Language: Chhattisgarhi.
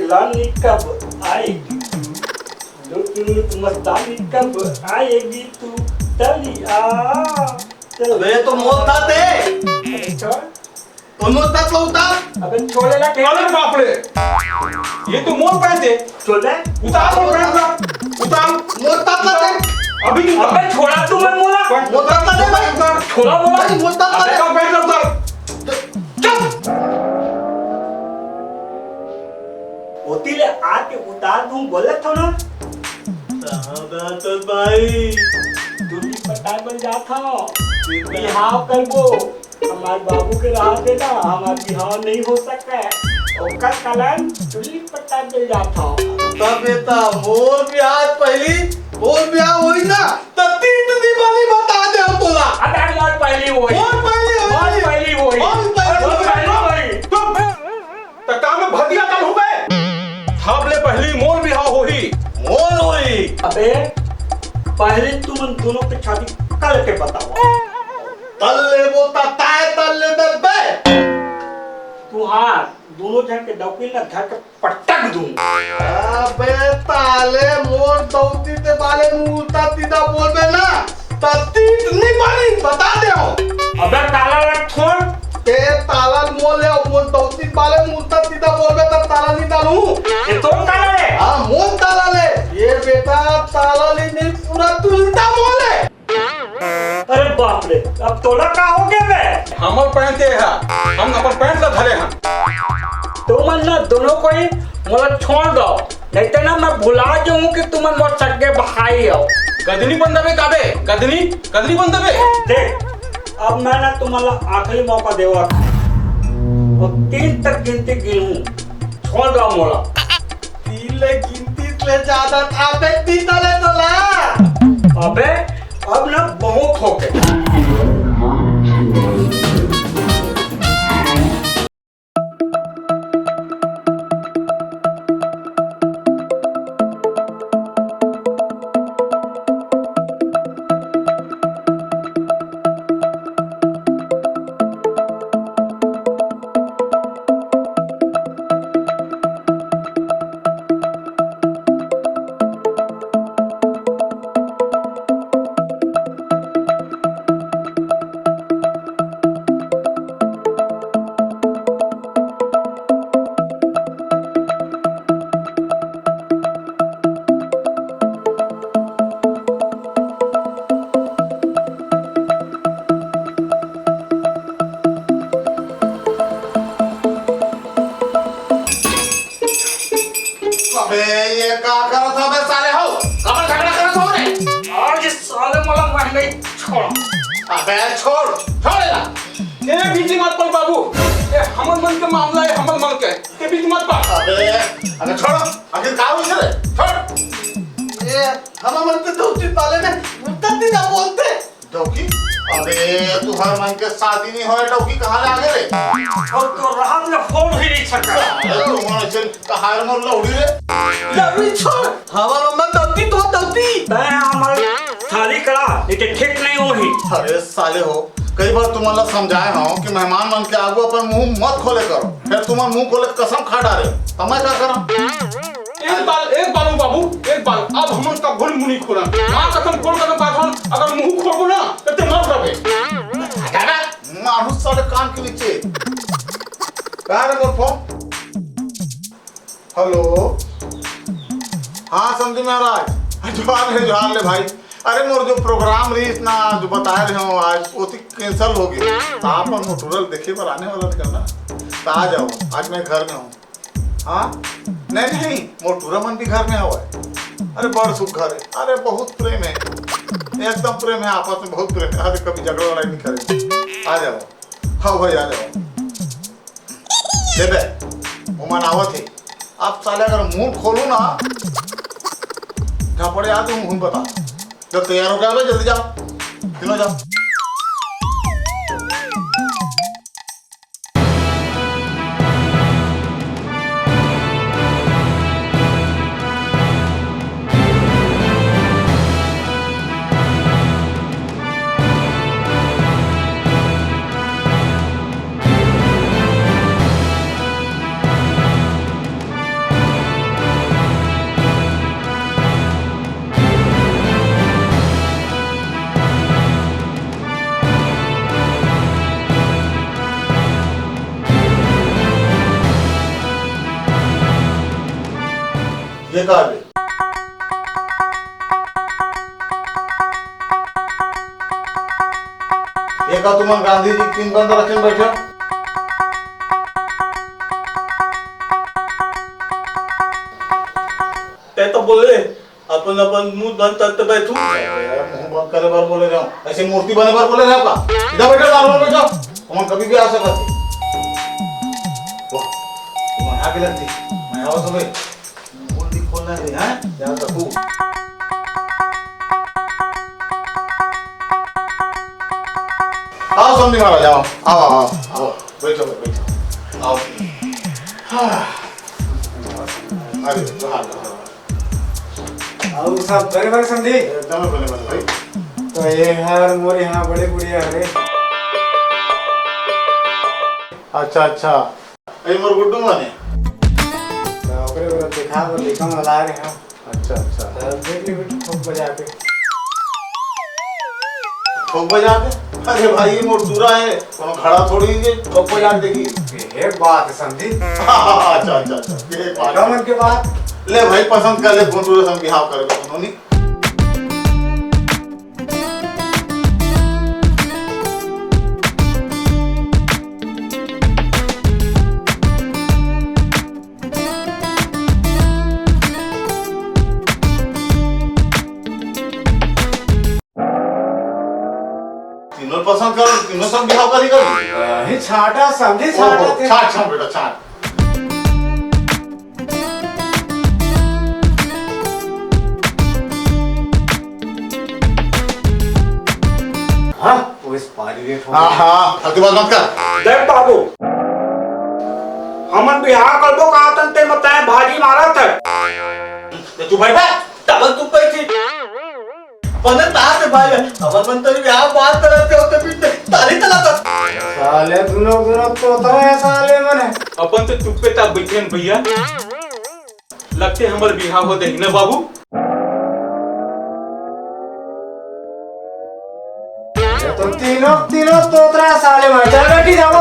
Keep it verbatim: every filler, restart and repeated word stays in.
मस्तानी कब आएगी तू? लुट लुट मस्तानी कब आएगी तू? चली आ, चल। अबे, ये तो मोर था ते। अच्छा। तो मोर था तो उतार। अबे, छोड़े ना, अरे बाप रे, ये तो मोर पैंट है। छोड़ दे। उतार मोर पैंट ला, उतार। मोर था ते। अभी नहीं उतार। अबे, छोड़ा तू मन मोला। मोर था ते भाई। उतार। छोड़ा मोला। भाई, मोर था ते। अबे, पैंट ला उतार। चुप। ओती ले आके उतार दूं बोलत हो ना। कहाँ बात है भाई? चुल्ली पटाए बर जात हव। बिहाव करबो। हमार बाबू के रहत हे ना, हमार बिहाव नहीं हो सकय। ओकर कारण चुल्ली पटाए बर जात हव। तब बेटा, मोर बिहाव पहली, मोर बिहाव होई ना, त तीत दिवाली बता दे हम तोला। अबे मोर पहली होई। मोर पहली होई। मोर पहली होई। मोर पहली मोर होई। पहली होई। चुप। त का में भतिया कल हुबे? सबले पहली मोर बिहाव होही। मोर होही। अबे, पहली तुमन दोनों के शादी कल के बताओ। तल लेबो त ताय तल लेबे बे। तुहार दोनों झन के डौकी ल धर के पटक दूं। अबे ताले मोर दौती ते बाले मुंह उल्टा सीधा बोलबे ना, त तीत नहीं पानी, बता दे हो। अबे ताला रख छोड़। ते ताला मोर ले, मोर दौती बाले मुंह उल्टा सीधा बोलबे त ताला नहीं डालूं। ये तो ताला है। हाँ, मोर ताला ले। ये बेटा ताला ले नहीं, पूरा तू उल्टा बोले। अरे बाप रे, अब तोला का हो गया बे? हमर पैंट ए हा, हम अपन पैंट ला धरे हन। तुमन ना दोनों कोई मोला छोड़ दो, नहीं तो ना मैं भुला जाऊं कि तुमन मोर सगे भाई हो। गदनी बन दबे काबे? गदनी, गदनी बन दबे। देख, अब मैं ना तुमन ला आखिरी मौका देवा, और तीन तक गिनती गिनूं, छोड़ दो मोला। तीन ले गिनती ले ज्यादा था, अबे तीता ले तोला। अबे, अब ना बहुत हो गए। अबे, ये का करत हवे साले हो? काबर झगड़ा करत हो रे? आज इस साले मोला महंगाई छोड़। अबे, छोड़, छोड़ एला। ए, बीच मत पड़ बाबू। ए, हमर मन के मामला है, हमर मन के। ए, बीच मत पड़। अबे, अबे छोड़। आखिर का होइस रे? छोड़। ए, हमर मन के दोस्ती पाले में उतना दिन बोलते। डौकी? अबे, तुहर मन के शादी नहीं होय, डौकी कहाँ ले आगे रे? और तो रात में फोन भी नहीं छका। अरे, तू मन से कहार मोर लौड़ी रे। लौड़ी छोड़, हमार मम्मा दौती तो दौती। तैं हमार शादी करा, नहीं तो ठीक नहीं होही। अरे साले हो, कई बार तुमन ला समझाए हूँ कि मेहमान मन के आगू अपन मुंह मत खोले करो, फिर तुमन मुंह खोले के कसम खा डारे, तो मैं का करा? एक बार, एक बार ओ बाबू, एक बार, अब हमन कभू मुंह नहीं खोलन। माँ कसम खोल के बात हन, अगर मुंह खोलबो ना, तो ते मर जाबे। हटा ना, मारू साले कान के नीचे। कहाँ रे मोर फोन? हेलो। हाँ समधी महाराज, जोहार ले, जोहार ले भाई। अरे मोर जो प्रोग्राम रहिस ना, जो बताए रहे हो आज, वो तो कैंसिल हो गया। तो आप मोर टूरा ल देखे बर आने वाला था ना, तो आ जाओ, आज मैं घर में हूँ। हाँ? नहीं, नहीं, मोर टूरा मन भी घर में हवय। अरे, बड़ सुख घर है। अरे, बहुत प्रेम है, एकदम प्रेम है, आपस में बहुत प्रेम है। अरे, कभी झगड़ा लड़ाई नहीं करे। आ जाओ, हाँ भाई, आ जाओ। देबे, ओमन आवत है। आप साले अगर मुंह खोलू ना, झापड़ याद हूँ, हूँ बता। जब तैयार हो गया, जल्दी जाओ, तीनों जाओ। ये का बे? ये का तुमन गांधी जी के चिन्ह बंद रखेन बैठे? तैं तो बोले, अपन, अपन मुंह बंद करते बैठू। अरे, मुंह बंद करे बर बोले रहे हो, ऐसे मूर्ति बने बर बोले रहे हो का? इधर बैठो, नॉर्मल बैठो, तुमन कभी भी आ सकत हे। वाह, तुमन आके लगती, मैं आवा तो भाई। मुंह भी खोलना नहीं है, ध्यान रखो। आओ समधी महाराज, आओ, आओ, आओ, आओ, बैठो, बैठो, आओ। हाँ। अरे, बाहर, बाहर, बाहर। अउ सब बने बने समधी? एकदम बने बने भाई। तो ये हर मोर यहाँ बड़े गुड़िया हरे। अच्छा, अच्छा। ये मोर गुड्डू माने। तो ओकरे बर देखा, वो लइका मन ला रहे हैं। अच्छा, अच्छा। तो देख ले बेटा, ठोक बजा के। ठोक बजा के? अरे भाई, ये मोर टूरा है, कोनो घड़ा थोड़ी है, ठोक बजा के देखी। ये बात है समधी। अच्छा, अच्छा, अच्छा, ये बात। का मन के बात? ले भाई, पसंद कर ले, कोन टूरा संग बिहाव करे कोनो नहीं। तीनों पसंद कर, तीनों संग बिहाव करी कर। नहीं, छाटा समधी, ओहो, छाटा थे। छाट, छाट बेटा, छाट। हाँ, वो इस पारी रे ठोक। हाँ, हाँ, फालतू बात मत कर। देख बाबू, हमन बिहाव करबो कहा तन ते मत भाजी मारत है। ते चुप बैठ बे, डबल तू पैसे। पने तार से भाई, हमर मन तो बिहाव बात करत हो तो फिर ताली चला था। साले दोनों दोनों तोतरा है साले मने। अपन तो चुप्पे ता बैठे हैं भैया। लगते हमर बिहाव हो देही ना बाबू। ये तो तीनों, तीनों तोतरा साले मने। चल बेटी, जाओ।